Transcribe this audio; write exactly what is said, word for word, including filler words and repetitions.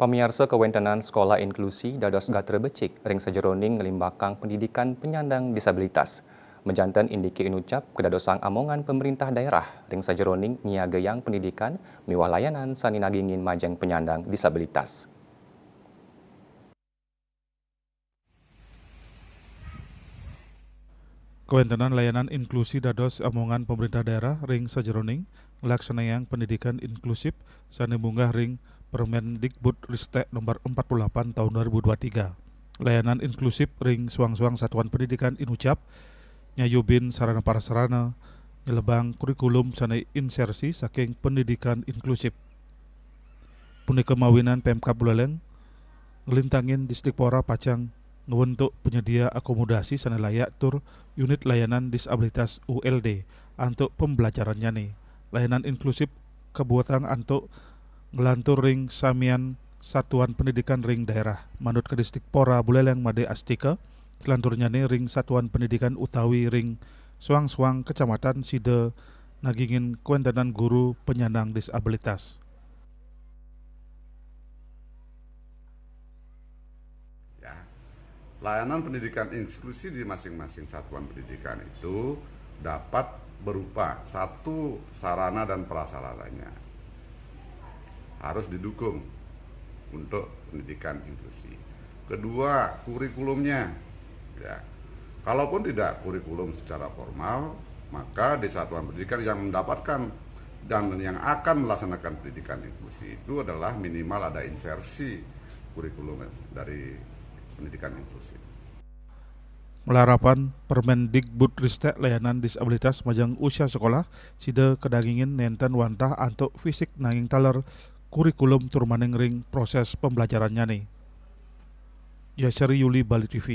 Pamiarsa, kawéntenan sekolah inklusi dados gatra becik ring sajeroning nglimbakang pendidikan penyandang disabilitas. Majanten indike inucap kadadosang amongan pemerintah daerah ring sajeroning nyiagayang pendidikan miwah layanan sane nagingin majeng penyandang disabilitas. Kawentenan layanan inklusi dados amongan pemerintah daerah ring sajeroning nglaksanayang pendidikan inklusif sane munggah ring Permendikbud Ristek nomor empat puluh delapan tahun dua ribu dua tiga. Layanan inklusif ring suang-suang satuan pendidikan inucap nyayubin sarana-prasarana nyelebang kurikulum sane insersi saking pendidikan inklusif. Punika mawinan Pemkab Buleleng nglintangin Dispora pacang ngwentuk penyedia akomodasi sane layak tur unit layanan disabilitas U L D antuk pembelajarannyane. Layanan inklusif kabuatang antuk nglantur ring samian satuan pendidikan ring daerah. Manut ka Dispora Buleleng Made Astika, selanturnyane ring satuan pendidikan utawi ring suang-suang kecamatan sida nagingin kawentenan guru penyandang disabilitas. Ya. Layanan pendidikan inklusi di masing-masing satuan pendidikan itu dapat berupa, satu, sarana dan prasarananya harus didukung untuk pendidikan inklusi. Kedua, kurikulumnya. Ya. Kalaupun tidak kurikulum secara formal, maka di satuan pendidikan yang mendapatkan dan yang akan melaksanakan pendidikan inklusi itu adalah minimal ada insersi kurikulum dari pendidikan inklusif. Malarapan Permendikbud Ristek layanan disabilitas majeng usia sekolah, sida kadagingin nenten wantah antuk fisik nanging taler kurikulum tur maning ring proses pembelajarannyane. Yasari Yuli, Bali T V.